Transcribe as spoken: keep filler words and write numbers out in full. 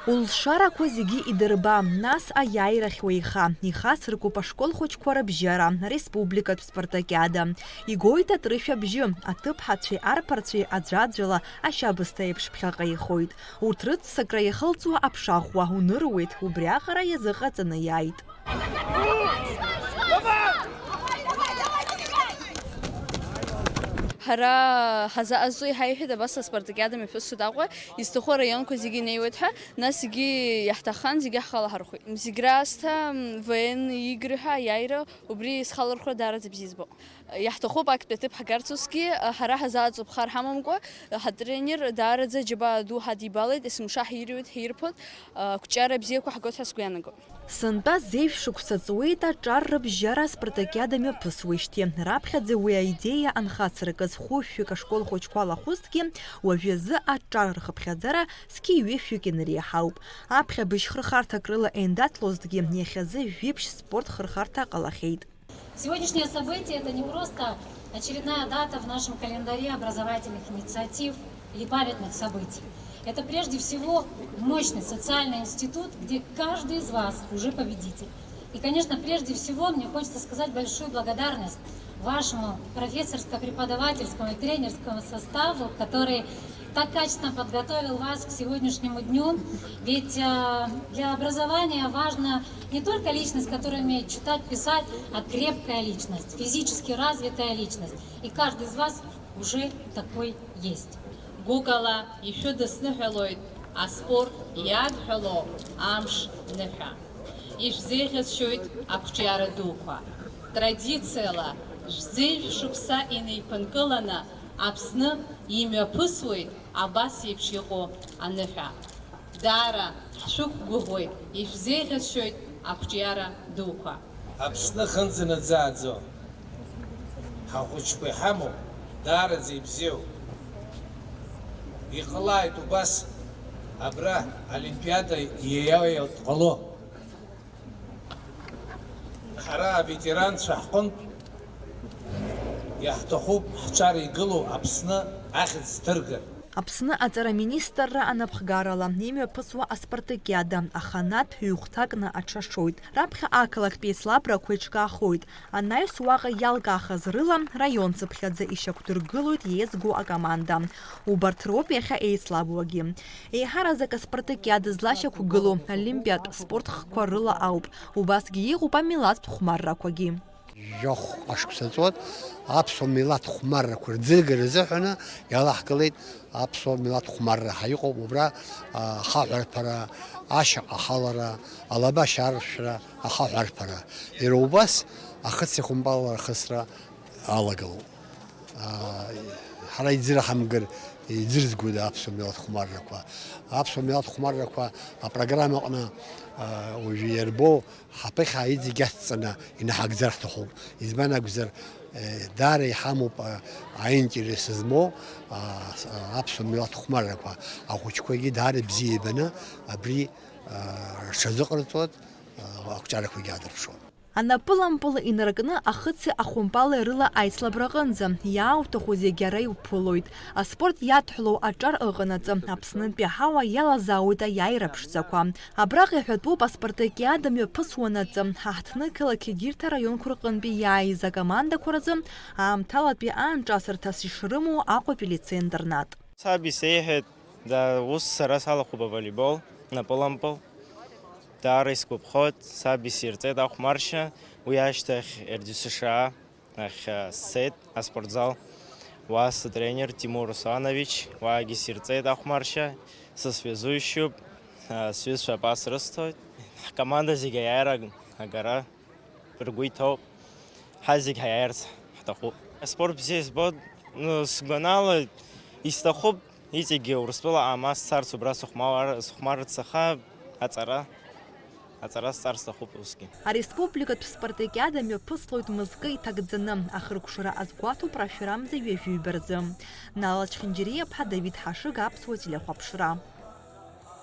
Улшарақәа зегьы идырба, нас аиааирахь уеиха. Ихацыркуп ашкол хәыҷқәа рыбжьара, республикатә спартакиада. Игоит атрышә абжьы, аҭыԥҳацәеи арԥарцәеи аӡәаӡәала ашьабысҭа еиԥш ԥхьаҟа еихоит. Урҭ рыццакра иахылҵуа аԥша ӷәӷәа уныруеит, убриаҟара иазыҟаҵаны иааит. Ҳара ҳазаҟазҵо иҳаиҳәеит, абас аспартакиада мҩаԥысуеит Аҟәа, изҭаху араионқәа зегьы инеиуеит ҳәа, нас зегьы иаҳҭаххан, зегьы ҳхалаҳархәеит. Зегь раасҭа, м, В Н игры ҳәа аиааира, убри исхалархәра даараӡа бзиа избоит. Иаҳҭахуп актәи аҭыԥ ҳагарц усгьы, ҳара ҳазааҵоуп хар ҳамамкәа, ҳатренер даараӡа џьабаа ду ҳадибалеит, есымша ҳирҩуеит, ҳирԥоит, ақәҿиара бзиақәа ҳгоит ҳәа сгәы иаанагоит. Сынтәа зежә шықәса ҵуеит аҿар рыбжьара аспартакиада мҩаԥысуеижьҭеи. Раԥхьаӡа уи аидеиа анхацыркыз хәышәҩык ашкол хәыҷқәа лахәызҭгьы, уажәазы аҿар рхыԥхьаӡара зқьи ҩышәҩык инареиҳауп. Аԥхьа быжь хырхарҭак рыла еиндаҭлозҭгьы, иахьазы жәиԥшь спорт хырхарҭа ҟалахьеит. Сегодняшнее событие — это не просто очередная дата в нашем календаре образовательных инициатив или памятных событий. Это прежде всего мощный социальный институт, где каждый из вас уже победитель. И, конечно, прежде всего мне хочется сказать большую благодарность вашему профессорско-преподавательскому и тренерскому составу, который так качественно подготовил вас к сегодняшнему дню. Ведь, э, для образования важна не только личность, которая умеет читать, писать, а крепкая личность, физически развитая личность. И каждый из вас уже такой есть. Гәыкала ишәыдысныҳәалоит аспорт иадҳәалоу амш ныҳәа. Ишәзеиӷьасшьоит ақәҿиара дуқәа. Традициала жәӡеи шықәса инеиԥынкыланы Аԥсны имҩаԥысуеит абас еиԥш иҟоу аныҳәа. Даара ҳшәықәгәыӷуеит, ишәзеиӷьасшьоит ақәҿиара дуқәа. Аԥсны хынӡанаӡааӡо ҳахәыҷқәа иҳамоу даараӡа ибзиоуп. Иҟалааит убас абра Олимпиада иаиааиуа дҟало. Ҳара аветеранцәа ҳҟынтә иаҳҭахуп ҳҿар игылоу Аԥсны ахьӡ ҭыргар. Аԥсны аҵара министрра анапхгарала имҩаԥысуа аспартакиада аханатә ҩ-хәҭакны аҽашоит. Раԥхьа ақалақьтә еицлабрақәа еиҿкаахоит. Анаҩс уаҟа иалкаахаз рыла раион цыԥхьаӡа ишьақәдыргылоит иеизго акоманда. Убарҭ роуп иахьа еицлабуагьы. Еиҳараӡак аспартакиада злашьақәгылоу олимпиатә спорт хкқәа рыла ауп. Убасгьы иҟоуп амилаҭтә хәмаррақәагьы. Жәохә ашықәса ҵуан, аԥсуа милаҭ хәмаррақәа рӡыргара азыҳәаны иалаҳгалеит аԥсуа милаҭ хәмарра ҳәа иҟоуп убра, а, ахаҳәарԥара, ашьаҟа ахалара, алаба ашьаршәра, ахаҳәарԥара. Иара убас ахыци ахәымпалалара ахысра алагалоуп. А, ҳара иӡыр ҳамгар, иӡырзгода аԥсуа милаҭ хәмаррақәа? Аԥсуа милаҭ хәмаррақәа апрограмма аҟны, а, уажәы иарбоу ҳаԥыхьаа иҵегь ацҵаны инаҳагӡар ҳҭахуп. Избан акәзар, э, даара иҳамоуп, а, аинтерес змоу, а, с-, а, аԥсуа милаҭ хәмаррақәа. Ахәыҷқәагьы даара бзиа ибаны абри, а, рҽазыҟарҵоит, а, ақәҿиарақәагьы аадырԥшуан. Анапылампыл инаркны ахыци ахәымпали рыла аицлабраҟынӡа иаауҭаху зегьы ара иуԥылоит. Аспорт иадҳәалоу аҿар ыҟанаҵы, Аԥснынтәи аҳауа иалазаауеит аиааира ԥшӡақәа. Абраҟа иҳәатәуп аспартакиада мҩаԥысуанаҵы, ҳаҳҭнықалақь егьырҭ араионқәа рҟынтәи иааиз акомандақәа рзы аамҭалатәи аанҿасырҭас ишрымоу Аҟәатәи лицеи-интернат. Саб исеиҳәеит, да, ус сара салахәуп аволейбол, напылампыл. Даара исгәаԥхоит, саб исирҵеит ахәмаршьа, уи ашьҭахь Р Д С Ш А ахь, а, сцеит, аспортзал. Уа сытренер Тимур Русланович, уаагьы сирҵеит ахәмаршьа, сысвязующиуп, а, сҩызцәа апас рысҭоит. Ҳкоманда зегьы аиааира агара ргәы иҭоуп. Ҳа зегь ҳаиааирц ҳҭахуп. Аспорт бзиа избоит, ну, сгәанала, исҭахуп иҵегьы Урыстәыла аама сцарц, убра сыхәмар-, сыхәмарыцаха аҵара, аҵара сҵар сҭахуп усгьы. Ареспубликатә спартакиада мҩаԥыслоит мызкы иҭагӡаны, ахыркәшара азгәаҭоуп рашәарамза ҩажәи ҩба рзы. Нала Чхинџьариа-ԥҳа, Давид Ҳашыг, Аԥсуа телехәаԥшра.